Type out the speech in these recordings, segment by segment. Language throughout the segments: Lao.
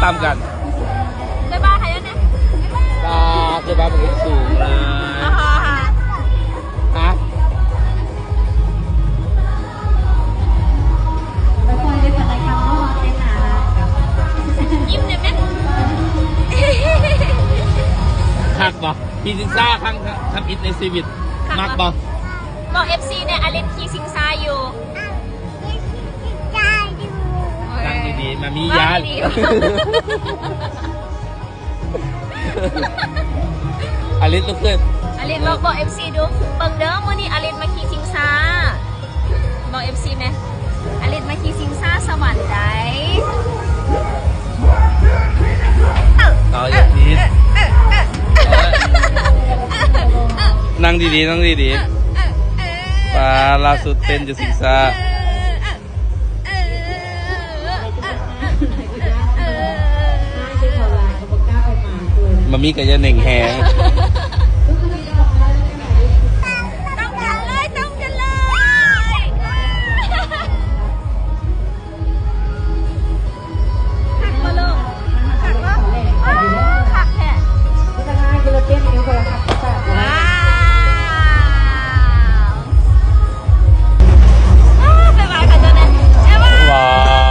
ຕາມກັນ ບາຍບາຍໃຫ້ແດ່ ບາຍບາຍ ບາຍບາຍ ບັກເອັຟຊີ ບາຍບາຍ ອ່າຮະ ຮະ ຍິ້ມແດ່ແມ່ ຄັກບໍ່? ຂີ່ຊິງຊ້າຄັ້ງທຳອິດໃນຊີວິດ ຄັກບໍ່? ມັກບໍ່? ບອກເອັຟຊີແດ່ ອາລິດຂີ່ຊິງຊ້າຢູ່. ນັ່ງດີໆ ມາມີຢ້ານ ອາລິດລຸກຂຶ້ນ ອາລິດບອກ ບອກເອັຟຊີດູ ເບິ່ງເດີ ມື້ນີ້ອາລິດມາຂີ່ຊິງຊ້າ ບອກເອັຟຊີແດ່ ອາລິດມາຂີ່ຊິງຊ້າສະຫວັນໃດ ເອົາອີກນິດ ນັ່ງດີໆ ນັ່ງດີໆ ປາ ລ່າສຸດເຕັ້ນຢູ່ຊິງຊ້າ. ມາມີກໍຢ່າເໜັງແຮງ ຕ້ອງກັນເລີຍ ຕ້ອງກັນເລີຍ ຄັກບໍ່ລູກ ຄັກບໍ່? ວ້າວ ຄັກແທ້ ວ້າວ ອ້າ ບາຍບາຍ ຂໍໂທດນະ ບາຍບາຍ ວ້າວ ວ້າວ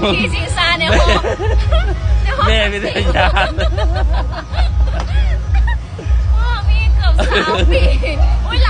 ໂອ້ ຂີ່ຊິງຊ້າໃນຫ້ອງ ໃນຫ້ອງ ແມ່ເປັນຕາຢ້ານ ໂອ້ ມີເກືອບຊາວປີ ໂອ້ຍ ຫຼ